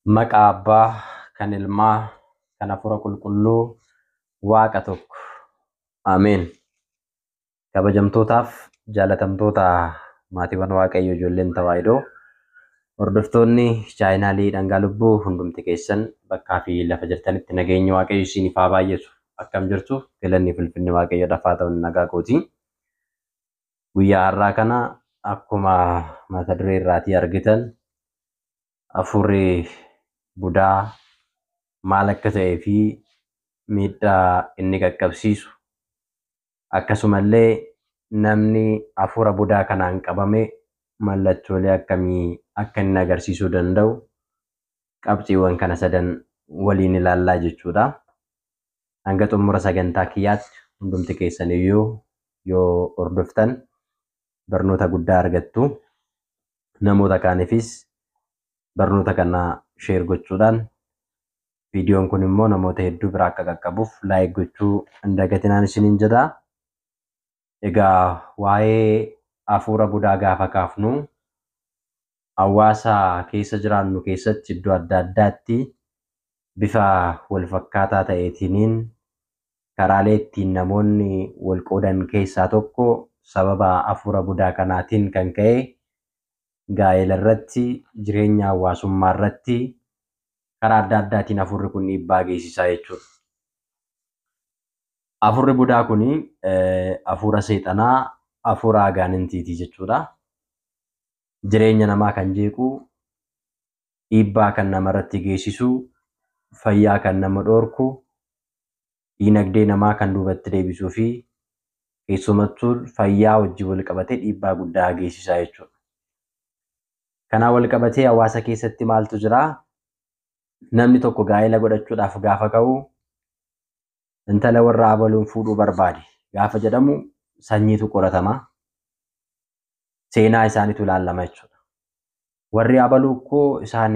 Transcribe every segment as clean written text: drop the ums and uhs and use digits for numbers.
Maqaa Abbaa kan Ilmaa kan Hafuura Qulqulluu Waaqa tokko. Ameen. Kabajamtootaaf jaalatamtoota maatiiwwan Waaqayyo ijoolleen Tawaahidoo hordoftoonni chaayinaalii Dhangaa Lubbuu hundumti keessan bakkaa fi lafa jirtanitti nageenyi Waaqayyo isiniif haa baay'atu. Akkam jirtu? Galanni fi ulfinni Waaqayyo lafaa ta'uun nagaa kooti. Guyyaa har'aa kana akkuma mata duree irraatii argitan hafuurri budaa maal akka ta'ee fi miidhaa inni qaqqabsiisu akkasumallee namni hafuura budaa kanaan qabame mallattoolee akkamii akka inni agarsiisuu danda'u qabxiiwwan kana sadan waliin ilaallaa jechuudha. Hanga xumura sagantaa kiyyaatti hundumti keessan iyyuu yoo hordoftan barnoota guddaa argattu. Namoota kaaniifis barnoota kana share gochuudhaan viidiyoon kun immoo namoota hedduu bira akka qaqqabuuf like gochuu hin dagatinaan isiniin jedha. Egaa waa'ee hafuura budaa gaafa kaafnu hawaasa keessa jiraannu keessatti iddoo adda addaatti bifa wal fakkaataa ta'eetiniin karaalee ittiin namoonni wal qoodan keessaa tokko sababa hafuura budaa kanaatiin kan ka'e gaa'ela irratti, jireenya hawaasummaa irratti karaa adda addaatiin hafuurri kun dhiibbaa geessisaa jechuudha. Hafuurri budaa kun hafuura seexanaa, hafuura agaanintiiti jechuudha. Jireenya namaa kan jeequ, dhiibbaa kan namarratti geessisu, fayyaa kan nama dhorku, diinagdee namaa kan duubatti deebisuu fi keessumattuu fayyaa wajjin wal qabatee dhiibbaa guddaa geessisaa jechuudha. Kanaan wal qabatee hawaasa keessatti maaltu jiraa? Namni tokko gaa'ela godhachuudhaaf gaafa ka'u intala warra abaluun fuudhuu barbaade gaafa jedhamu sanyiitu qoratama. Seenaa isaaniitu ilaallama jechuudha. Warri abaluu ikkoo isaan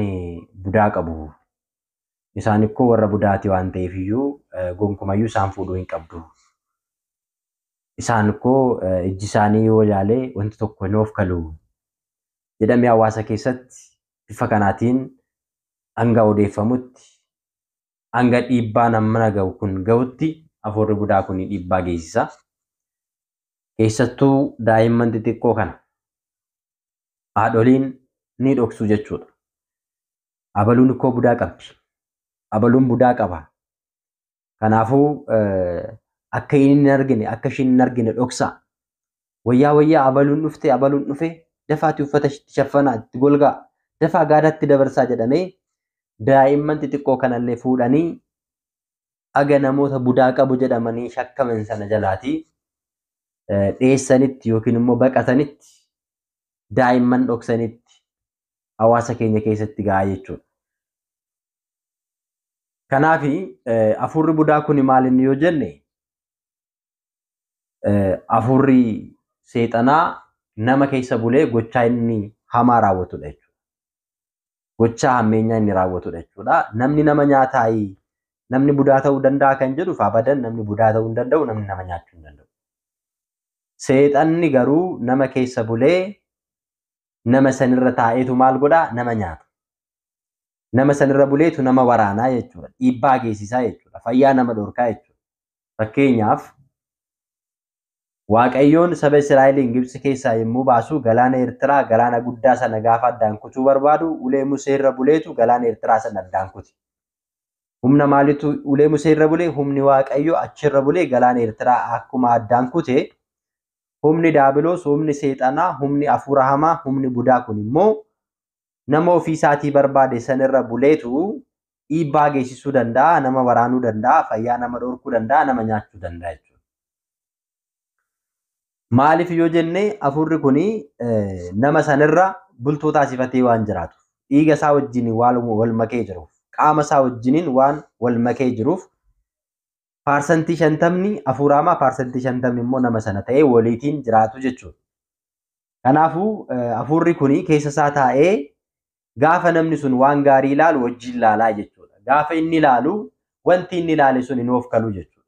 budaa qabu. Isaan ikkoo warra budaati waan ta'eef iyyuu gonkumayyuu isaan fuudhuu hin qabdu. Isaan ikkoo ijji isaanii yoo ilaale wanti tokko hin oofkalu jedhamee hawaasa keessatti bifa kanaatiin hanga odeeffamutti hanga dhiibbaan hammana gahu kun gahutti hafuurri budaa kun dhiibbaa geessisa. Keessattuu daa'imman xixiqqoo kana haadholiin ni dhoksu jechuudha. Abaluun ikkoo budaa qabdi. Abaluun budaa qaba. Kanaafuu akka inni hin argine akka ishiin hin argine dhoksaa. Wayyaa wayyaa abaluun dhufte abaluun dhufe dafaatii uffata itti shaffanaa itti golgaa dafaa gaadaatti dabarsaa jedhamee daa'imman xixiqqoo kanallee fuudhanii aga namoota budaa qabu jedhamanii shakkaman sana jalaatii dheessanitti yookiin immoo baqatanitti daa'imman dhoksanitti hawaasa keenya keessatti gahaa jechuudha. Kanaaf hafuurri budaa kun maal inni yoo jenne hafuurri seexanaa nama keessa bulee gochaa inni hamaa raawwatudha jechuudha. Gochaa hammeenyaa inni raawwatudha jechuudha. Namni nama nyaataayi namni budaa ta'uu danda'a kan jedhuuf abadan namni budaa ta'uu hin danda'u, namni nama nyaachuu hin danda'u. Seexanni garuu nama keessa bulee nama sanirra taa'eetu maal godhaa? Nama nyaata. Nama sanirra buleetu nama waraanaa jechuudha. Dhiibbaa geessisaa jechuudha. Fayyaa nama dhorkaa jechuudha. Fakkeenyaaf Waaqayyoon saba Israa'eliin Gibxi keessaa yommuu baasu galaana Eertiraa galaana guddaa sana gaafa addaan kutuu barbaadu ulee Musee irra buleetu galaana Eertiraa sana addaan kute. Humna maalitu ulee Musee irra bulee? Humni Waaqayyoo achirra bulee galaana Eertiraa akkuma addaan kute humni Daabiloos, humni Seexanaa, humni hafuura hamaa, humni budaa kun immoo nama ofii isaatii barbaade sanirra buleetu dhiibbaa geessisuu danda'a, nama waraanuu danda'a, fayyaa nama dhorkuu danda'a, nama nyaachuu danda'a jechuudha. Maaliif yoo jenne hafuurri kun nama sanirra bultoo taasifatee waan jiraatuuf, dhiiga isaa wajjin waan wal makee jiruuf, qaama isaa wajjiniin waan wal makee jiruuf 50% hafuura hamaa 50% immoo nama sana ta'ee waliitiin jiraatu jechuudha. Kanaafuu hafuurri kun keessa isaa taa'ee gaafa namni sun waan gaarii ilaalu wajjin ilaalaa jechuudha. Gaafa inni ilaalu wanti inni ilaale sun hin oofkalu jechuudha.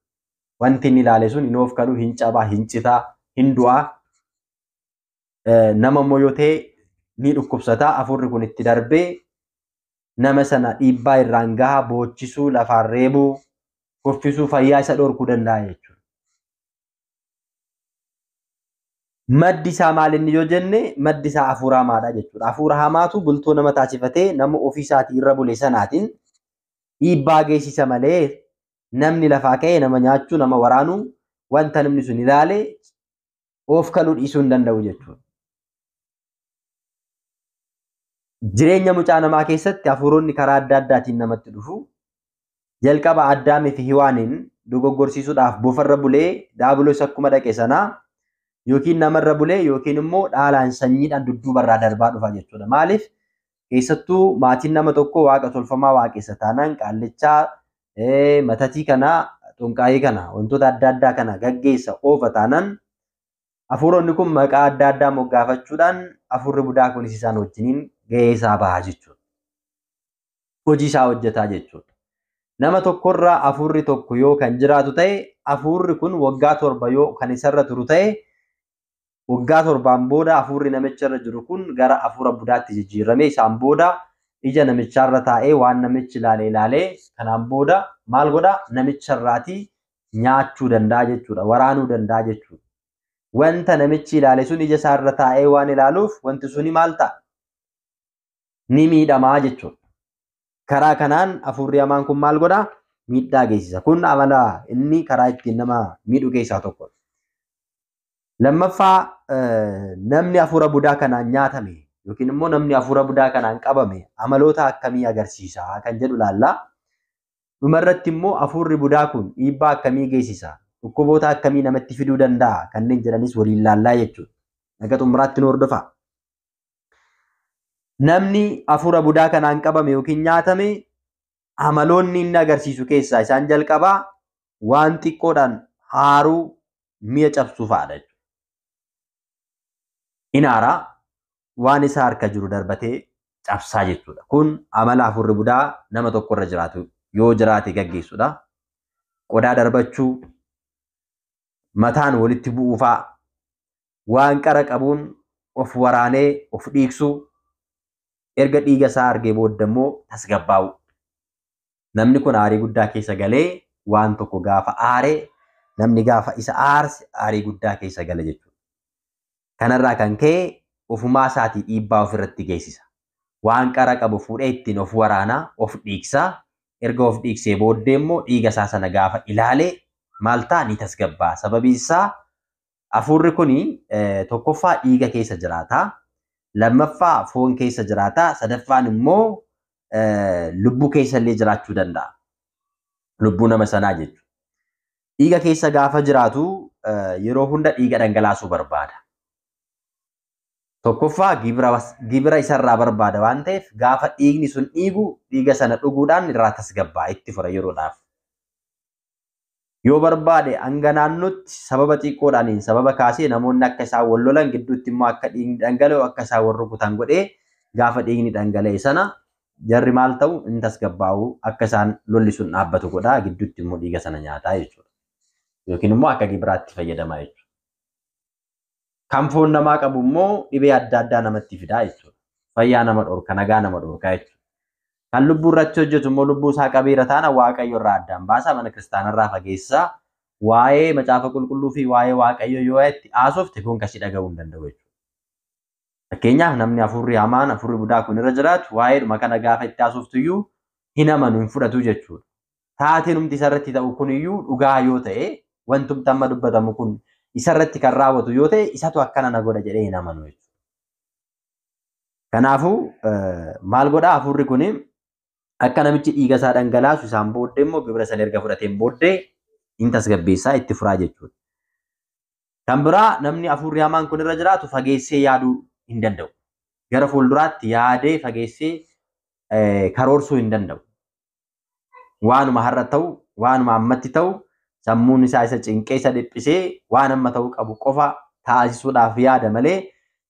Wanti inni ilaale sun hin oofkalu, hin cabaa, hin citaa, hin du'aa. Nama immoo yoo ta'e ni dhukkubsataa hafuurri kun itti darbee nama sana dhiibbaa irraan gaha, boochisuu, lafaan reebuu, kuffisuu, fayyaa isa dhorkuu danda'a jechuudha. Maddi isaa maal inni yoo jenne maddi isaa hafuura hamaadha jechuudha. Hafuura hamaatu bultoo nama taasifatee nama ofii isaatii irra bule sanaatiin dhiibbaa geessisa malee namni lafaa ka'ee nama nyaachuu, nama waraanuu, wanta namni sun ilaale of kaluu dhiisuu hin danda'u jechuudha. Jireenya mucaa namaa keessatti hafuuronni karaa adda addaatiin namatti dhufu. Jalqaba Addaamii fi Hiwaaniin dogoggorsiisuudhaaf bofarra bulee Daabiloos akkuma dhaqe sanaa yookiin namarra bulee yookiin immoo dhaalaan sanyiidhaan dudduubarraa darbaa dhufa jechuudha. Maaliif? Keessattuu maatiin nama tokko waaqa tolfamaa waaqessa taanaan qaallichaa, matatii kana, xonqaayii kana, wantoota adda addaa kana gaggeessa oofa taanaan hafuuronni kun maqaa adda addaa moggaafachuudhaan hafuurri budaa kunis isaan wajjiniin gahee isaa bahaa jechuudha. Hojii isaa hojjetaa jechuudha. Nama tokkorraa hafuurri tokko yoo kan jiraatu ta'e, hafuurri kun waggaa 7 yoo kan isarra turu ta'e, waggaa 7 booda hafuurri namicharra jiru kun gara hafuura budaatti jijjiirame. Isaan booda ija namicharra taa'ee waan namichi ilaalee ilaalee kanaan booda maal godha? Namicharraatii nyaachuu danda'a jechuudha. Waraanuu danda'a jechuudha. Wanta namichi ilaale sun ija isaarra taa'ee waan ilaaluuf wanti suni maal ta'a? Ni miidhamaa jechuudha. Karaa kanaan hafuurri hamaan kun maal godhaa? Miidhaa geessisa. Kun amala inni karaa ittiin nama miidhu keessaa tokkodha. Lammaffaa, namni hafuura budaa kanaan nyaatame yookiin immoo namni hafuura budaa kanaan qabame amaloota akkamii agarsiisa kan jedhu ilaalla. Dhumarratti immoo hafuurri budaa kun dhiibbaa akkamii geessisa? Dhukkuboota akkamii namatti fiduu danda'a? Kanneen jedhanis waliin ilaallaa jechuudha. Naga xumuraatti nu hordofaa. Namni hafuura budaa kanaan qabame yookiin nyaatame amaloonni inni agarsiisu keessaa isaan jalqabaa waan xiqqoodhaan haaruu, mi'a cabsuu fa'aadha jechuudha. Inaaraa waan isaa harka jiru darbatee cabsaa jechuudha. Kun amala hafuurri budaa nama tokkorra jiraatu yoo jiraate gaggeessudha. Qodaa darbachuu, mataan walitti bu'uu fa'a, waan qara qabuun of waraanee of dhiigsuu, erga dhiiga isaa argee booda immoo tasgabbaa'u. Namni kun aarii guddaa keessa galee waan tokko gaafa aaree, namni gaafa isa aarse aarii guddaa keessa gala jechuudha. Kanarraa kan ka'e ofumaa isaatii dhiibbaa ofirratti geessisa. Waan qara qabu fuudhee ittiin of waraanaa, of dhiigsaa. Erga of dhiigsee booddee immoo dhiiga isaa sana gaafa ilaalee maal ta'a? Ni tasgabbaa'a. Sababiin isaa hafuurri kuni tokkoffaa dhiiga keessa jiraata. Lammaffaa foon keessa jiraata. Sadaffaan immoo lubbuu keessa illee jiraachuu danda'a. Lubbuu nama sanaa jechuudha. Dhiiga keessa gaafa jiraatu yeroo hunda dhiiga dhangalaasuu barbaada. Tokkoffaa gibira isarraa barbaada waan ta'eef gaafa dhiigni sun dhiigu dhiiga sana dhuguudhaan irraa tasgabbaa'a, itti fura yeroodhaaf. Yoo barbaade hanga naannootti sababa xiqqoodhaan sababa kaasee namoonni akka isaan wal lolan gidduutti immoo akka dhiigni dhangala'u akka isaan wal rukutan godhee gaafa dhiigni dhangala'e sana jarri maal ta'u? Hin tasgabbaa'u, akka isaan lolli sun dhaabbatu godhaa, gidduutti immoo dhiiga sana nyaataa jechuudha. Yookiin immoo akka gibiraatti fayyadamaa jechuudha. Kan foon namaa qabu immoo dhibee adda addaa namatti fidaa jechuudha. Fayyaa nama dhorka, nagaa nama dhorka jechuudha. Kan lubbuu irratti hojjetu immoo lubbuu isaa qabeera taana Waaqayyo irraa addaan baasa, mana kiristaanarraa fageessaa. Waa'ee macaafa qulqulluu fi waa'ee Waaqayyo yoo itti haasofte kun kasi dhaga'uu hin danda'u jechuudha. Fakkeenyaaf namni hafuurri hamaan, hafuurri budaa kun irra jiraatu waa'eedhuma kana gaafa itti haasoftu iyyuu hin amanu, hin fudhatu jechuudha. Taateen humti isarratti ta'u kun iyyuu dhugaa yoo ta'e, wantumti amma dubbatamu kun isarratti kan raawwatu yoo ta'e, isatu akkana na godha jedhee hin amanu jechuudha. Kanaafuu maal godhaa hafuurri kuni? Akka namichi dhiiga isaa dhangalaasu isaan booddee immoo gibira sana erga fudhateen booddee hin tasgabbeessaa, itti furaa jechuudha. Kan biraa namni hafuurri hamaan kun irra jiraatu fageessee yaaduu hin danda'u. Gara fuulduraatti yaadee fageessee karoorsuu hin danda'u. Waanuma har'a ta'u, waanuma ammatti ta'u, sammuun isaa isa cinqee isa dhiphisee waan amma ta'uu qabu qofa taasisuudhaaf yaada malee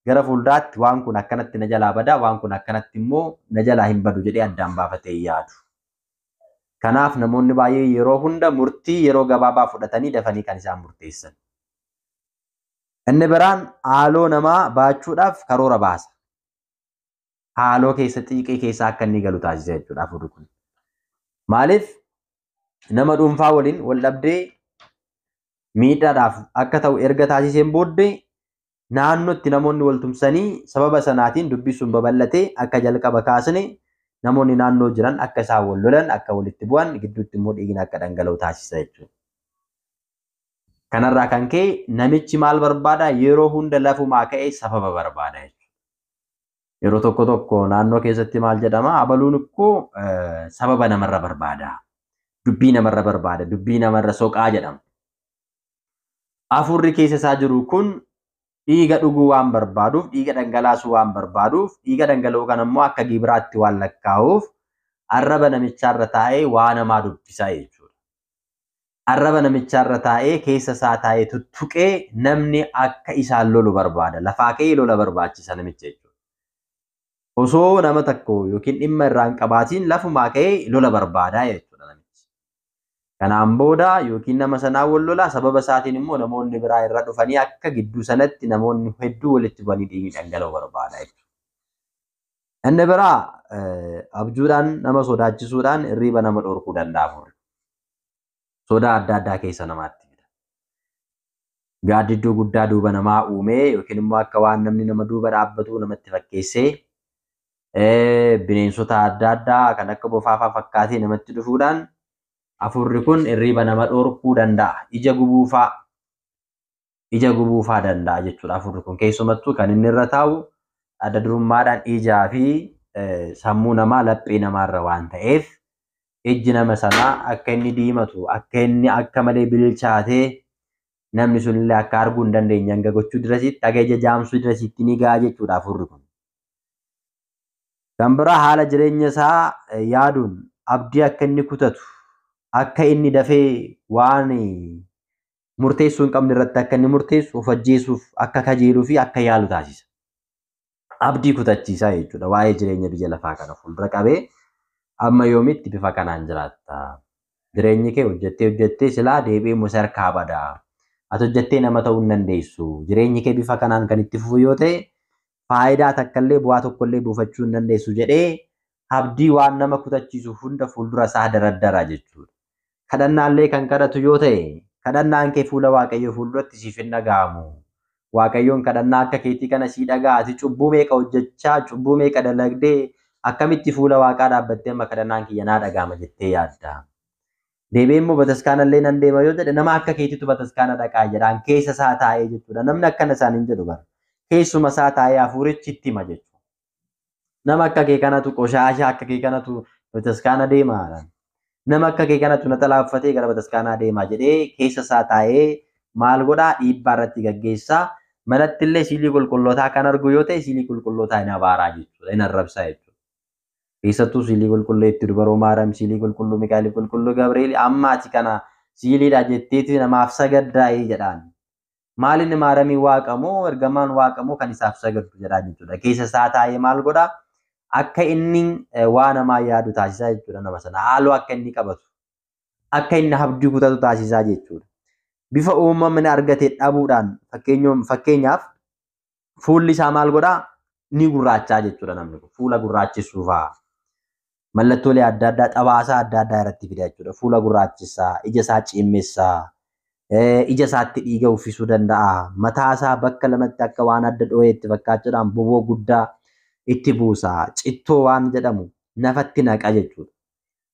gara fuulduraatti waan kun akkanatti na jalaa bada, waan kun akkanatti immoo na jalaa hin badu jedhee addaan baafatee yaadu. Kanaaf namoonni baay'ee yeroo hunda murtii yeroo gabaabaa fudhatanii dafanii kan isaan murteessan. Inni biraan haaloo namaa baachuudhaaf karoora baasa. Haaloo keessa xiiqii keessa akka inni galu taasisa jechuudha hafuurri kun. Maaliif nama dhuunfaa waliin wal dhabdee miidhaadhaaf akka ta'u erga taasiseen booddee naannootti namoonni wal tumsanii sababa sanaatiin dubbii sun babal'atee akka jalqaba kaasne namoonni naannoo jiran akka isaan wal lolan, akka walitti bu'an, gidduutti immoo dhiigni akka dhangala'u taasisa jechuudha. Kanarraa kan ka'e namichi maal barbaada? Yeroo hunda lafumaa ka'ee sababa barbaada jechuudha. Yeroo tokko tokko naannoo keessatti maal jedhama? Abaluun ikkoo sababa namarra barbaada. Dubbii namarra barbaada. Dubbii namarra soqaa jedhama. Hafuurri keessa isaa jiru kun dhiiga dhuguu waan barbaaduuf, dhiiga dhangalaasuu waan barbaaduuf, dhiiga dhangala'uu kana immoo akka gibiraatti waan lakkaa'uuf arraba namichaarra taa'ee waa namaa dubbisaa jechuudha. Arraba namichaarra taa'ee keessa isaa taa'ee tuttuqee namni akka isaan lolu barbaada. Lafaa ka'ee lola barbaachisa namicha jechuudha. Osoo nama tokko yookiin dhimma irraa hin qabaatiin lafumaa ka'ee lola barbaada jechuudha namichi. Kanaan booda yookiin nama sanaa wal lola, sababa isaatiin immoo namoonni biraa irra dhufanii akka gidduu sanatti namoonni hedduu walitti bu'anii dhiigni dhangala'u barbaada jechuudha. Inni biraa abjuudhaan nama sodaachisuudhaan hirriba nama dhorkuu danda'a hafuurri. Sodaa adda addaa keessa namaatti fida. Gaaddidduu guddaa duuba namaa uumee yookiin immoo akka waan namni nama duuba dhaabbatu namatti fakkeessee bineensota adda addaa kan akka bofaa fa'aa fakkaatee namatti dhufuudhaan hafuurri kun hirriba nama dhorkuu danda'a. Ija gubuufaa danda'a jechuudha hafuurri kun. Keessumattuu kan inni irra taa'u adda durummaadhaan ijaa fi sammuu namaa laphee namaarra waan ta'eef ijji nama sanaa akka inni diimatu, akka inni akka malee bilchaatee namni sunillee akka arguu hin dandeenye hanga gochuu dirasitti, haga ija jaamsuu dirasitti ni ga'a jechuudha hafuurri kun. Kan biraa haala jireenya isaa yaaduun abdii akka inni kutatu, akka inni dafee waan murteessuu hin qabne irratti akka inni murteessu, of ajjeesuuf akka kajeeluu fi akka yaalu taasisa. Abdii kutachiisaa jechuudha waa'ee jireenya biyya lafaa kana fuuldura qabee amma yoomitti bifa kanaan jiraatta. Jireenyi kee hojjettee hojjettee silaa deebi'ee immoo harkaa badaa. Ati hojjettee nama ta'uu hin dandeessu. Jireenyi kee bifa kanaan kan itti fufu yoo ta'e faayidaa takkallee bu'aa tokkollee buufachuu hin dandeessu jedhee abdii waan nama kutachiisu hunda fuuldura isaa daraddara jechuudha. Kadhannaallee kan kadhatu yoo ta'e kadhannaan kee fuula Waaqayyoo fuulduratti siif hin dhaga'amu. Waaqayyoon kadhannaa akka keetii kana sii dhaga'a. Ati cubbuu meeqa hojjechaa, cubbuu meeqa dalagdee akkamitti fuula Waaqaa dhaabbattee amma kadhannaan kiyya naa dhaga'ama jettee yaadda. Deebi'ee immoo bataskaanallee nan deema yoo jedhe nama akka keetiitu bataskaana dhaqaa jedhaan keessa isaa taa'ee jechuudha. Namni akkana isaan hin jedhu bara. Keessuma isaa taa'ee hafuurichi itti hima jechuudha. Nama akka kee kanatu qoshaashaa akka kee kanatu bataskaana deema. Nama akka kee kanatu naxalaa uffatee gara bataskaanaa deema jedhee keessa isaa taa'ee maal godhaa dhiibbaa irratti gaggeessaa. Manatti illee siilii qulqullootaa kan argu yoo ta'e siilii qulqullootaa hin abaaraa jechuudha. Hin arrabsaa jechuudha. Keessattuu siilii qulqulluu itti dubaroo Maariyaam, siilii qulqulluu Mikaa'el, qulqulluu Gabri'eel amma ati kana siiliidha jetteeti namaaf sagaddaa'ee jedhaan. Maaliin Maariyaamiin waaqa moo ergamaan waaqa moo kan isaaf sagaddu jedhaan jechuudha. Keessa isaa taa'ee maal godhaa? Akka inni waa namaa yaadu taasisaa jechuudha nama sana. Haaloo akka inni qabatu, akka inni abdii kutatu taasisaa jechuudha. Bifa uumamni argate dhabuudhaan fakkeenyaaf fuulli isaa maal godhaa? Ni gurraachaa jechuudha namni kun. Fuula gurraachisuu fa'aa. Mallattoolee adda addaa xabaasaa adda addaa irratti fida jechuudha. Fuula gurraachisaa, ija isaa cimmessaa, ija isaatti dhiiga uffisuu danda'a. Mataa isaa bakka lamatti akka waan adda dho'eetti fakkaachuudhaan boboo guddaa itti buusa. Cittoo waan jedhamu nafatti naqa jechuudha.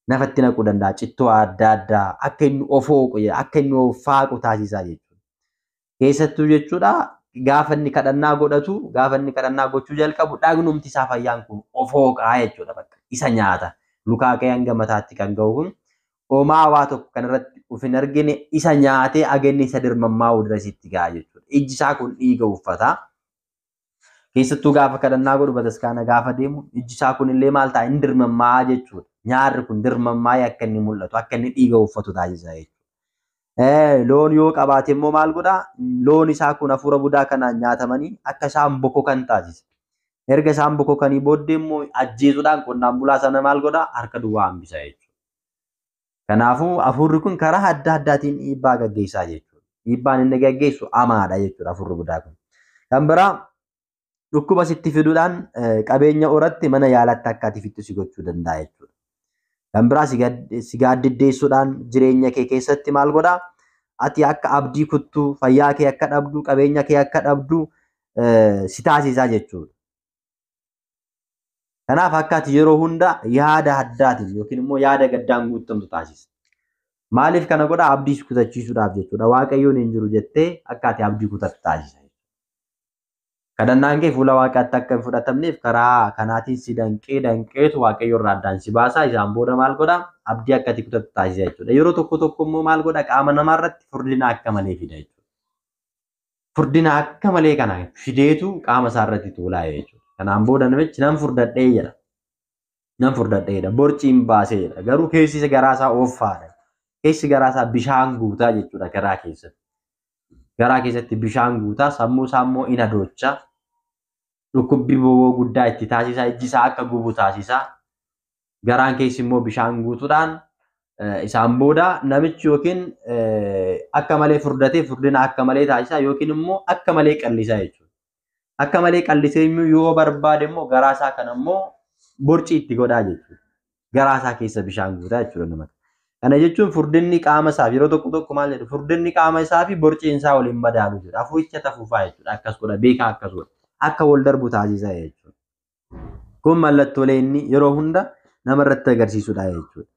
Nafatti naquu danda'a. Cittoo adda addaa akka inni of hooqu, akka inni of faaqu taasisaa jechuudha. Keessattuu jechuudha gaafa inni kadhannaa godhatu, gaafa inni kadhannaa gochuu jalqabu dhagnumti isaa fayyaan kun of hooqaa jechuudha bakka. Isa nyaata. Lukaa ka'ee hanga mataatti kan ga'u kun homaa waa tokko kan irratti of hin argine isa nyaatee aganni isa dirmammaa'u dirasitti ga'a jechuudha. Ijji isaa kun dhiiga uffata. Keessattuu gaafa kadhannaa godhu bataskaana gaafa deemu ijji isaa kun illee maal ta'a? Inni dirmammaa jechuudha. Nyaarri kun dirmammaa'ee akka inni mul'atu, akka inni dhiiga uffatu taasisa jechuudha. Loon yoo qabaate immoo maal godhaa? Loon isaa kun hafuura budaa kanaan nyaatamanii akka isaan bokokan taasisa. Erga isaan bokokanii booddee immoo ajjeesuudhaan qonnaan bulaa sana maal godhaa? Harka duwwaa hambisa jechuudha. Kanaafuu hafuurri kun karaa adda addaatiin dhiibbaa gaggeessaa jechuudha. Dhiibbaan inni gaggeessu hamaadha jechuudha hafuurri budaa kun. Kan biraa Dhukkuba sitti fiduudhaan qabeenya horatte mana yaalaatti akka ati fixxu si gochuu danda'a jechuudha. Kan biraa si gaaddiddeessuudhaan jireenya kee keessatti maal godhaa? Ati akka abdii kuttuu, fayyaa kee akka dhabdu, qabeenya kee akka dhabdu si taasisaa jechuudha. Kanaaf akka ati yeroo hunda yaada addaatiin yookiin immoo yaada gaddaan guutamtu taasisa. Maaliif kana godhaa? Abdii si kutachiisuudhaaf jechuudha. Waaqayyoon hin jiru jettee akka ati abdii kutattu taasisa. Kadhannaan kee fuula Waaqaatti akka hin fudhatamneef karaa kanaatiin si danqee danqeetu Waaqayyo irraa addaan si baasaa. Isaan booda maal godhaa? Abdii akka ati kutattu taasisa jechuudha. Yeroo tokko tokko immoo maal godhaa? Qaama namaa irratti furdina akka malee fida jechuudha. Furdina akka malee kana fideetu qaama isaa irratti tuulaa jechuudha. Kanaan booda namichi nan furdadhee jedha. Nan furdadhee jedha. Borciin baasee jedha. Garuu keessi garaa isaa ooffaadha. Keessi garaa isaa bishaan guutaa jechuudha garaa keessatti. Garaa keessatti bishaan guutaa, sammuu isaa immoo in adoochaa. Dhukkubbii boboo guddaa itti taasisaa, ijji isaa akka gubu taasisaa. Garaan keessi immoo bishaan guutuudhaan isaan booda namichi yookiin akka malee furdatee furdina akka malee taasisaa yookiin immoo akka malee qallisaa jechuudha. Akka malee qallisee immoo yoo barbaade immoo garaa isaa kana immoo borcii itti godhaa jechuudha. Garaa isaa keessa bishaan guutaa jechuudha nama. Kana jechuun furdinni qaama isaaf yeroo tokko tokko maal jedhu furdinni qaama isaa fi borciin isaa waliin madaalu jedha. Hafuuricha tafuufaa jechuudha. Akkas godha beekaa akkas godha. Akka wal darbu taasisa jechuudha. Kun mallattoolee inni yeroo hunda namarratti agarsiisudha jechuudha.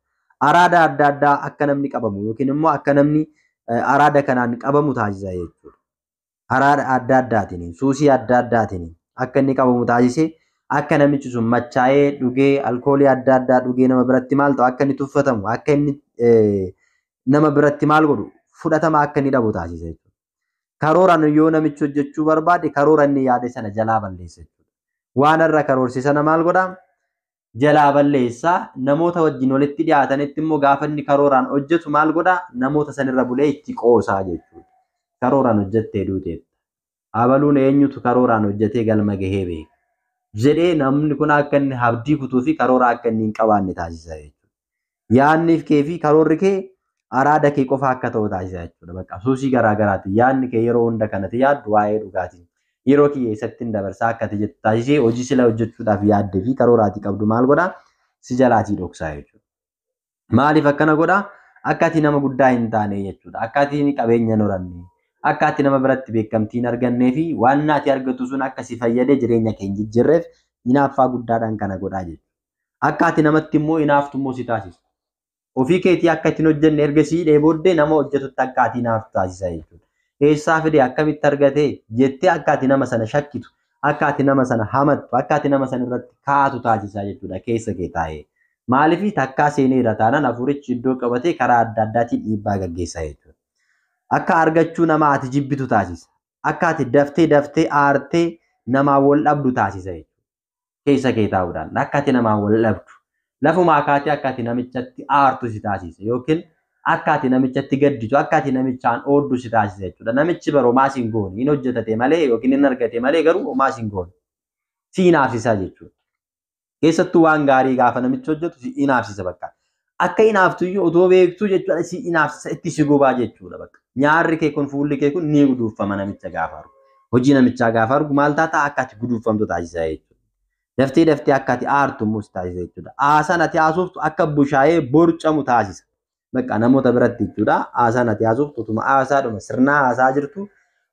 Araada adda addaa akka namni qabamu yookiin immoo akka namni araada kanaan qabamu taasisa jechuudha. Araada adda addaatiin, suusii adda addaatiin akka inni qabamu taasisee akka namichi sun machaa'ee dhugee alkoolii adda addaa dhugee nama biratti maal ta'u akka inni tuffatamu akka inni nama biratti maal godhu fudhatama akka inni dhabu taasisa jechuudha. Karooraan yoo namichi hojjechuu barbaade karoora inni yaade sana jalaa balleessa jechuudha. Waan irra karoorse sana maal godhaa? Jalaa balleessaa. Namoota wajjin walitti dhiyaatanitti immoo gaafa inni karooraan hojjetu maal godhaa? Namoota sanirra bulee itti qoosaa jechuudha. Karooraan hojjettee duuteetta. Abaluun eenyutu karooraan hojjetee galma gahee beeka? Jedhee namni kun akka inni abdii kutuu fi karoora akka inni hin qabaanne taasisa jechuudha. Yaadni kee fi karoorri kee araada kee qofa akka ta'u taasisa jechuudha. Bakka suusii garaa garaati. Yaadni kee yeroo hunda kanatti yaaddu waa'ee dhugaatii. Yeroo kiyya eessatti hin dabarsaa akka ati jettu taasisee hojii sila hojjechuudhaaf yaaddee fi karoora ati qabdu maal godhaa? Si jalaatii dhoksaa jechuudha. Maaliif akkana godhaa? Akka ati nama guddaa hin taane jechuudha. Akka ati qabeenya hin horanne. Akka ati nama biratti beekamtii hin argannee fi waan ati argatu sun akka si fayyadee jireenya kee hin jijjiirreef hinaaffaa guddaadhaan kana godhaa jechuudha. Akka ati namatti immoo hinaaftu immoo si taasisa. Ofii keetii akka ittiin hojjenne erga si hidhee booddee nama hojjetutti akka ati hinaaftu taasisa jechuudha. Eessaa fide akkamitti argate jettee akka ati nama sana shakkitu, akka ati nama sana hamattu, akka ati nama sana irratti kaatu taasisa jechuudha keessa kee taa'ee. Maaliif takkaa seeneera taanaan hafuurichi iddoo qabatee karaa adda addaatiin dhiibbaa gaggeessa jechuudha. Akka argachuu nama ati jibbitu taasisa. Akka ati daftee daftee aartee namaa wal dhabdu taasisa jechuudha. Keessa kee taa'uudhaan akka ati namaa wal dhabdu. Lafumaa kaatee akka ati namichatti aartu si taasisa yookiin akka ati namichatti gadditu, akka ati namichaan ooddu si taasisa jechuudha. Namichi bara homaa siin goone hin hojjetate malee yookiin hin argate malee garuu homaa siin goone. Si hinaafsisa jechuudha. Keessattuu waan gaarii gaafa namichi hojjetu si hinaafsisa bakka. Akka hinaaftu iyyuu otoo beektuu jechuudha si hinaafsisa itti si gubaa jechuudha bakka. Nyaarri kee kun fuulli kee kun ni guduunfama namicha gaafa argu. Hojii namichaa gaafa argu maal taata akka ati guduunfamtu taasisa jechuudha. Daftee daftee akka ati aartu immoo si taasisa jechuudha. Haasaan ati haasoftu akka bushaayee borcamu taasisa. Bakka namoota biratti jechuudha. Haasaan ati haasoftu utuma haasaadhuma sirnaa haasaa jirtu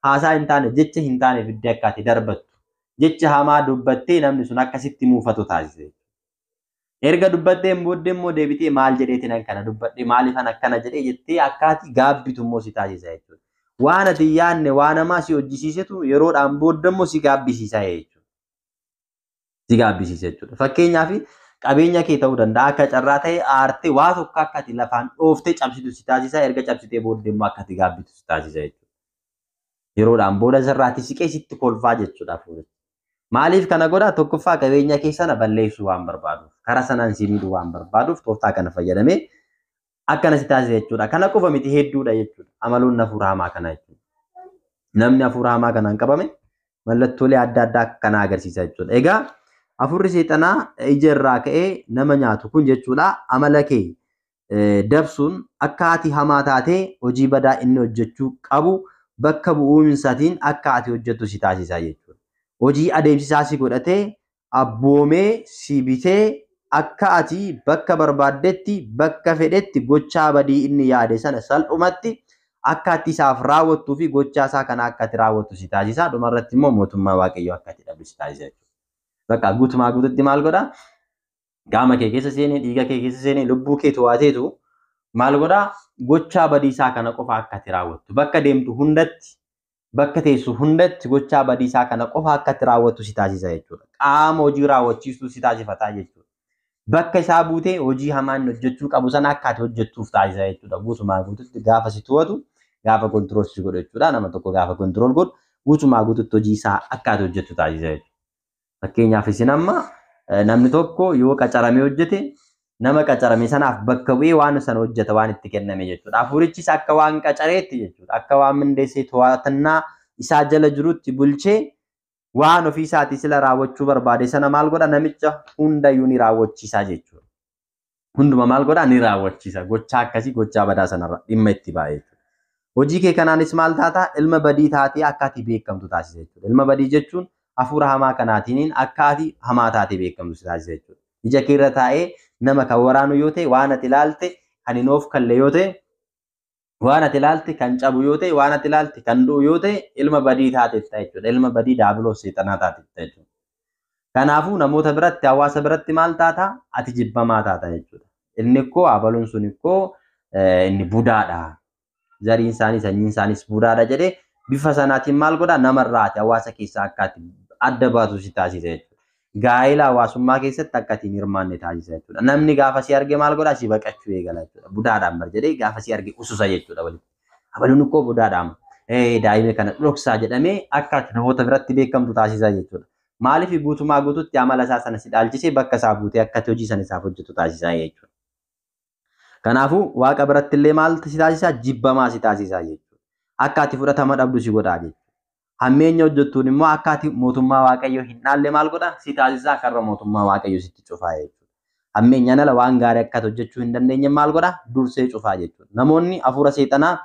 haasaa hin taane jecha hin taane fiddee akka ati darbattu. Jecha hamaa dubbattee namni sun akkasitti muufatu taasisa. Erga dubbatteen booddee immoo deebitee maal jedheetiin akkana dubbadhe maaliifan akkana jedhee jettee akka ati gaabbitu immoo si taasisa jechuudha. Waan ati hin yaadne waan hamaa si hojjisiisetu yeroodhaan booda immoo si gaabbisiisa jechuudha. Si gaabbisiisa jechuudha. Fakkeenyaaf qabeenya kee ta'uu danda'a akka carraa ta'e aartee waa tokko akka ati lafaan dhooftee cabsitu si taasisa erga cabsitee booddee immoo akka ati gaabbitu si taasisa jechuudha. Yeroodhaan booda sirraatti siqee sitti kolfaa jechuudha. Maaliif kana godhaa? Tokkoffaa qabeenya kee sana balleessuu waan barbaaduuf, karaa sanaan si miidhuu waan barbaaduuf tooftaa kana fayyadamee akkana si taasisa jechuudha. Kana qofa miti hedduudha jechuudha. Amaloonni hafuura hamaa kanaa jechuudha. Namni hafuura hamaa kanaan qabame mallattoolee adda addaa kana agarsiisa jechuudha. Egaa hafuurri seexanaa ija irraa ka'ee nama nyaatu kun jechuudha amala kee dabsuun akka ati hamaa taatee hojii badaa inni hojjechuu qabu bakka bu'uunsaatiin akka ati hojjettu si taasisa jechuudha. Hojii adeemsisaa si godhatee abboomee si bitee akka ati bakka barbaaddetti bakka fedhetti gochaa badii inni yaade sana salphumatti akka ati isaaf raawwattuu fi gochaa isaa kana akka ati raawwattu si taasisa. Dhumarratti immoo mootummaa Waaqayyoo akka ati dhabdu si taasisa jechuudha. Bakka guutumaa guututti maal godhaa? Qaama kee keessa seenee, dhiiga kee keessa seenee, lubbuu kee to'ateetu maal godhaa? Gochaa badii isaa kana qofa akka ati raawwattu. Bakka deemtu hundatti, bakka teessu hundatti gochaa badii isaa kana qofa akka ati raawwattu si taasisa jechuudha. Qaama hojii raawwachiistuu si taasifataa jechuudha. Bakka isaa buutee hojii hamaa inni hojjechuu qabu sana akka ati hojjettuuf taasisa jechuudha. Guutumaa guututti gaafa si to'atu, gaafa control si godhu jechuudha. Nama tokko gaafa control godhu guutumaa guututti hojii isaa akka ati hojjettu taasisa jechuudha. Fakkeenyaaf isin amma namni tokko yoo qacaramee hojjete nama qacarame sanaaf bakka bu'ee waan sana hojjeta waan itti kenname jechuudha. Hafuurichis akka waan qacareetti jechuudha. Akka waan mindeessee to'atannaa isaa jala jirutti bulchee waan ofii isaatii sila raawwachuu barbaade sana maal godha? Namicha hundayyuu ni raawwachiisa jechuudha. Hunduma maal godha? Ni raawwachiisa. Gochaa akkasii gochaa badaa sanarra dhimma itti ba'a jechuudha. Hojii kee kanaanis maal taata? Ilma badii taatee akka ati beekamtu taasisa jechuudha. Ilma badii jechuun hafuura hamaa kanaatiin akka ati hamaa taatee beekamtu si taasisa jechuudha. Ija kee irra taa'ee nama kan waraanu yoo ta'e, waan ati ilaalte kan hin of kalle yoo ta'e, waan ati ilaalte kan cabu yoo ta'e, waan ati ilaalte kan du'u yoo ta'e, ilma badii taateetta jechuudha. Ilma badii daabiloos seexanaa taateetta jechuudha. Kanaafuu namoota biratti, hawaasa biratti maal taata? Ati jibbamaa taata jechuudha. Inni koo abaluun sun koo inni budaadha. Zariin isaanii sanyiin isaaniis budaadha jedhee bifa sanaatiin maal godhaa? Namarraa ati hawaasa keessaa akka ati adda baatu si taasisa jechuudha. Gaa'ela hawaasummaa keessatti akka ati hin hirmaanne taasisa jechuudha. Namni gaafa si arge maal godhaa? Si baqachuu eegala jechuudha. Budaadhaan bar jedhee gaafa si arge ususa jechuudha walitti. Abaluun koo budaadhaan daa'ima kana dhoksaa jedhamee akka ati namoota biratti beekamtu taasisa jechuudha. Maaliif guutumaa guututti amala isaa sana si dhaalchisee bakka isaa buutee akka ati hojii sana isaaf hojjetu taasisa jechuudha. Kanaafuu Waaqa biratti illee maal si taasisa? Jibbamaa si taasisa jechuudha. Akka ati fudhatama dhabdu si godhaa jechuudha. Hammeenya hojjettuun immoo akka ati mootummaa Waaqayyoo hin dhaalle maal godha? Si taasisaa karra mootummaa Waaqayyoo sitti cufaa jechuudha. Hammeenyaan ala waan gaarii akka ati hojjechuu hin dandeenye maal godha? Dursee cufaa jechuudha. Namoonni hafuura seexanaa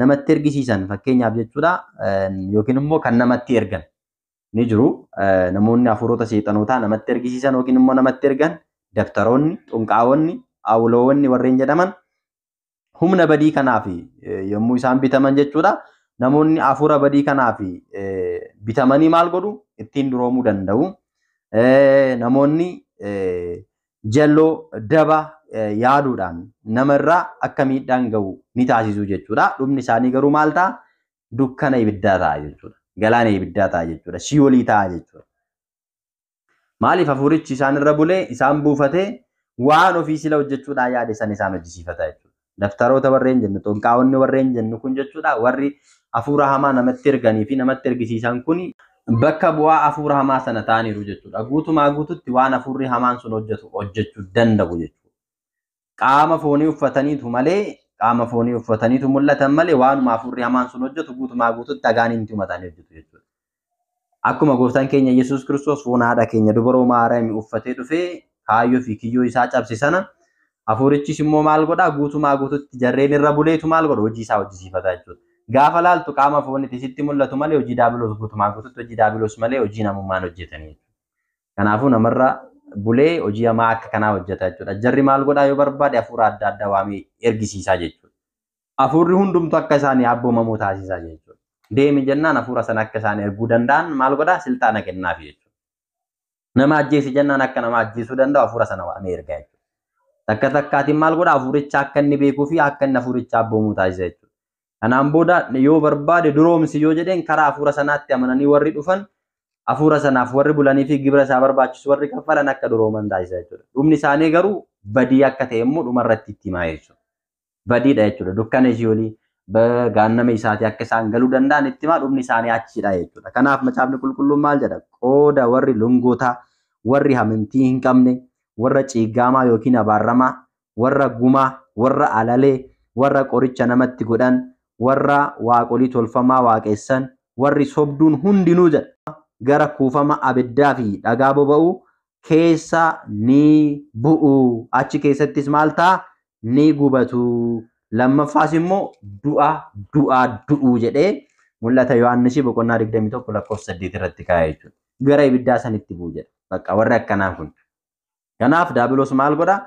namatti ergisiisan fakkeenyaaf jechuudha yookiin immoo kan namatti ergan ni jiru. Namoonni hafuurota seexanootaa namatti ergisiisan yookiin immoo namatti ergan dabtaroonni, xunqaawonni, awuloowwanni warreen jedhaman humna badii kanaaf yommuu isaan bitaman jechuudha. Namoonni hafuura badii kanaaf bitamanii maal godhu? Ittiin duroomuu danda'u. Namoonni jalloo daba yaaduudhaan namarraa akka miidhaan gahu ni taasisu jechuudha. Dhumni isaanii garuu maal ta'a? Dukkana ibiddaa ta'a jechuudha. Galaana ibiddaa ta'a jechuudha. Siyoolii ta'a jechuudha. Maaliif hafuurichi isaan irra bulee isaan buufatee waan ofii sila hojjechuudhaan yaade san isaan hojjisiifata jechuudha. Daftaroota warreen jennu, xonqaawonni warreen jennu kun jechuudha warri hafuura hamaa namatti erganii fi namatti ergisiisan kun bakka bu'aa hafuura hamaa sana ta'aniiru jechuudha. Guutumaa guututti waan hafuurri hamaan sun hojjetu hojjechuu danda'u jechuudha. Qaama foonii uffataniitu malee, qaama foonii uffataniitu mul'atan malee waanuma hafuurri hamaan sun hojjetu guutumaa guututti agaaniinti uummatanii hojjetu jechuudha. Akkuma gooftaan keenya Yesuus Kiristoos foon haadha keenya dubaroo Maariyaamii uffatee dhufee kaayyoo fi kiyyoo isaa cabse sana hafuurichis immoo maal godhaa? Guutumaa guututti jarreen irra buleetu maal godha? Hojii isaa hojjisiifata jechuudha. Gaafa laaltu qaama foonitti sitti mul'atu malee hojii daabiloos guutumaa guututti hojii daabiloos malee hojii namummaan hojjetanii jechuudha. Kanaafuu namarra bulee hojii hamaa akka kanaa hojjeta jechuudha. Jarri maal godhaa yoo barbaade hafuura adda addaa waamee ergisiisaa jechuudha. Hafuurri hundumtu akka isaanii abboomamuu taasisaa jechuudha. Deemi jennaan hafuura sana akka isaan erguu danda'an maal godhaa? Silxaana kennaafi jechuudha. Nama ajjeesi jennaan akka nama ajjeesuu danda'u hafuura sana waamee ergaa jechuudha. Takka takkaatiin maal godhaa? Hafuuricha akka inni beekuu fi akka inni hafuuricha abboomuu taasisa jechuudha. Kanaan booda yoo barbaade duroomsi yoo jedheen karaa hafuura sanaatti amananii warri dhufan hafuura sanaaf warri bulanii fi gibira isaa barbaachisu warri kaffalan akka durooman taasisa jechuudha. Dhumni isaanii garuu badii akka ta'e immoo dhumarratti itti himaa jechuudha. Badiidha jechuudha. Dukkana isiolii gaannama isaatii akka isaan galuu danda'an itti himaa dhumni isaanii achidha jechuudha. Kanaaf macaafni qulqulluun maal jedha? Qooda warri lungootaa, warri amantii hin qabne, warra ciiggaamaa yookiin abaaramaa, warra gumaa, warra alalee, warra qoricha namatti godhan, warra waaqolii tolfamaa waaqessan, warri sobduun hundinuu jedha. Gara kuufama abiddaa fi dhagaa boba'u keessa ni bu'u. Achi keessattis maal ta'a? Ni gubatu. Lammaffaas immoo du'a du'a du'u jedhee Mul'ata Yohaannis boqonnaa 21 lakkoofsa 8 irratti kaa'e jechuudha. Gara ibiddaa sanitti bu'u jedha. Bakka warri akkanaa kun. Kanaaf daabiloos maal godha?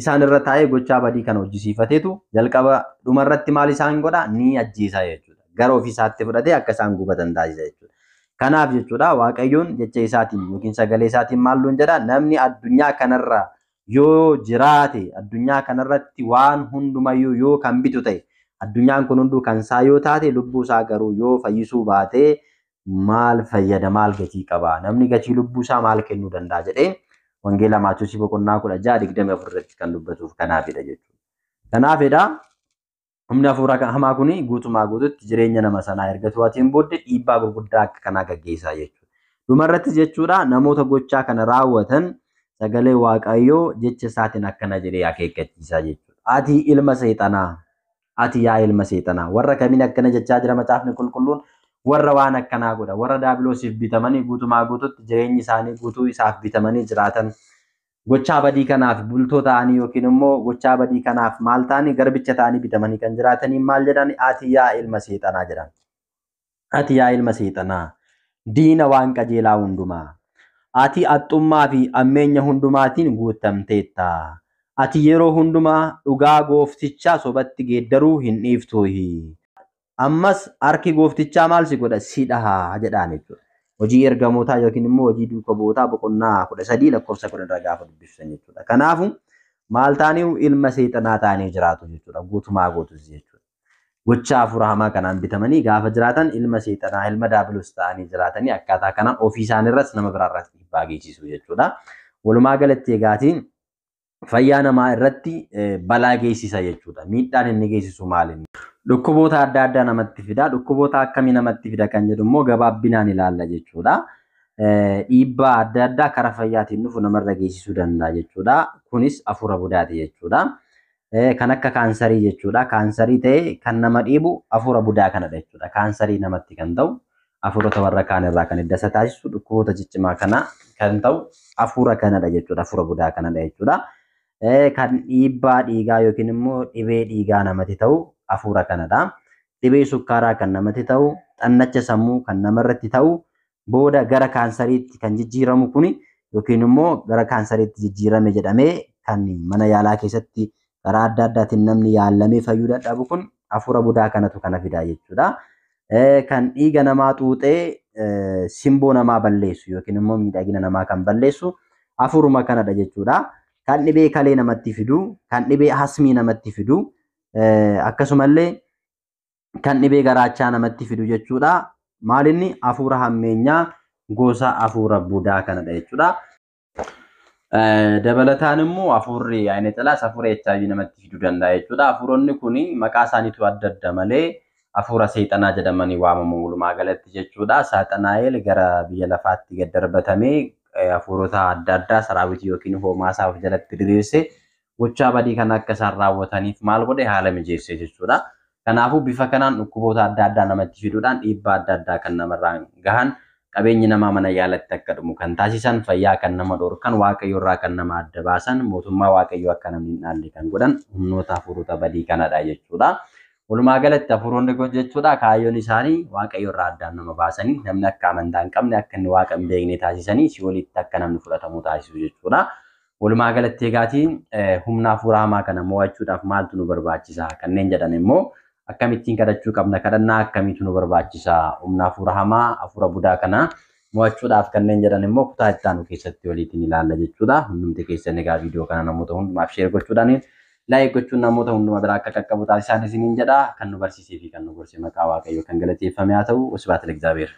Isaan irra taa'ee gochaa badii kana hojjisiifateetu jalqaba dhumarratti maal isaan godha? Ni ajjeesa jechuudha. Gara ofiisaatti fudhatee akka isaan gubatan taasisa jechuudha. Kanaaf jechuudha Waaqayyoon jecha isaatiin yookiin sagalee isaatiin maal nuun jedha? Namni addunyaa kanarra yoo jiraate addunyaa kanarratti waan hundumayyuu yoo kan bitu ta'e addunyaan kun hunduu kan isaa yoo taate lubbuu isaa garuu yoo fayyisuu baate maal fayyada, maal gatii qaba, namni gatii lubbuu isaa maal kennuu danda'a jedhee Wangeela Maatewos boqonnaa 16:24 irratti kan dubbatuuf kanaafidha jechuudha. Kanaafidha humni hafuura hamaa kun guutumaa guututti jireenya nama sanaa erga to'ateen booddee dhiibbaa gurguddaa akka kanaa gaggeessaa jechuudha. Dhumarratti jechuudha namoota gochaa kana raawwatan sagalee Waaqayyoo jecha isaatiin akkana jedhee akeekkachiisaa jechuudha. Ati ilma seexanaa, ati yaa ilma seexanaa, warra kamiin akkana jechaa jira macaafni qulqulluun? Warra waan akkanaa godha, warra daabiloosiif bitamanii guutumaa guututti jireenyi isaanii guutuu isaaf bitamanii jiraatan, gochaa badii kanaaf bultoo ta'anii yookiin immoo gochaa badii kanaaf maal ta'anii garbicha ta'anii bitamanii kan jiraatanii maal jedhan? Ati yaa ilma seexanaa jedhan. Ati yaa ilma seexanaa, diina waan qajeelaa hundumaa, ati axxummaa fi ammeenya hundumaatiin guutamteetta. Ati yeroo hundumaa dhugaa gooftichaa sobatti geeddaruu hin dhiiftuuhi. Ammas harki gooftichaa maal si godha? Si dhaha jedhaan jechuudha. Hojii ergamootaa yookiin immoo hojii duuka bu'ootaa boqonnaa 13 lakkoofsa 10 irra gaafa dubbiftan jechuudha. Kanaafuu maal ta'anii ilma seexanaa ta'anii jiraatu jechuudha. Guutumaa guutus jechuudha. Gochaa hafuura hamaa kanaan bitamanii gaafa jiraatan ilma seexanaa, ilma daabiloos ta'anii jiraatanii akkaataa kanaan ofii isaaniirras nama biraarras dhiibbaa geessisu jechuudha. Walumaa galatti egaatiin fayyaa namaa irratti balaa geessisa jechuudha. Miidhaan inni geessisu maali? Dhukkuboota adda addaa namatti fida. Dhukkuboota akkamii namatti fida kan jedhu immoo gabaabbinaan ilaalla jechuudha. Dhiibbaa adda addaa karaa fayyaatiin dhufu namarra geessisuu danda'a jechuudha. Kunis hafuura budaati jechuudha. Kan akka kaansarii jechuudha. Kaansarii ta'ee kan nama dhiibu hafuura budaa kanadha jechuudha. Kaansarii namatti kan ta'u hafuurota warra kaan irraa kan adda isa taasisu dhukkuboota ciccimaa kana kan ta'u hafuura kanadha jechuudha. Hafuura budaa kanadha jechuudha. Kan dhiibbaa dhiigaa yookiin immoo dhibee dhiigaa namatti ta'u hafuura kanadha. Dhibee sukkaaraa kan namatti ta'u, xannacha sammuu kan namarratti ta'u, booda gara kaansariitti kan jijjiiramu kuni yookiin immoo gara kaansariitti jijjiirame jedhamee kan mana yaalaa keessatti karaa adda addaatiin namni yaalamee fayyuu dadhabu kun hafuura budaa kanatu kana fidaa jechuudha. Kan dhiiga namaa xuuxee simboo namaa balleessu yookiin immoo miidhagina namaa kan balleessu hafuuruma kanadha jechuudha. Kan dhibee kalee namatti fidu, kan dhibee hasmii namatti fidu, akkasumallee kan dhibee garaachaa namatti fidu jechuudha. Maalinni hafuura hammeenyaa gosa hafuura budaa kanadha jechuudha. Dabalataan immoo hafuurri ayina xilaas hafuura HIV namatti fiduu danda'a jechuudha. Hafuuronni kun maqaa isaaniitu adda adda malee hafuura seexanaa jedhamanii waamamu walumaa galatti jechuudha. Saaxanaa'el gara biyya lafaatti gad darbatamee hafuurota adda addaa saraawitii yookiin hoomaa isaa of jalatti diriirsee gochaa badii kana akka isaan raawwataniif maal godhe haala mijeesse jechuudha. Kanaafuu bifa kanaan dhukkuboota adda addaa namatti fiduudhaan dhiibbaa adda addaa kan namarraan gahan, qabeenyi namaa mana yaalatti akka dhumu kan taasisan, fayyaa kan nama dhorkan, Waaqayyo irraa kan nama adda baasan, mootummaa Waaqayyoo akka namni hin dhaalle kan godhan humnoota hafuurota badii kanadha jechuudha. Walumaa galatti hafuuronni kun jechuudha kaayyoon isaanii Waaqayyo irraa addaan nama baasanii namni akka amantaa hin qabne akka inni Waaqa hin beekne taasisanii si'oolitti akka namni fudhatamu taasisu jechuudha. Walumaa galatti egaatiin humna hafuura hamaa kana mo'achuudhaaf maaltu nu barbaachisa kanneen jedhan immoo akkamittiin kadhachuu qabna, kadhannaa akkamiitu nu barbaachisa humna hafuura hamaa hafuura budaa kana mo'achuudhaaf kanneen jedhan immoo kutaa itti aanu keessatti waliitiin ilaalla jechuudha. Hundumti keessan egaa viidiyoo kana namoota hundumaaf sheer gochuudhaan laayik gochuun namoota hundumaa bira akka qaqqabu taasisaan isiniin jedha. Kan nu barsiisee fi kan nu gorse maqaa Waaqayyoo kan galateeffame haa ta'u. Wasbaat Ligzaabeer.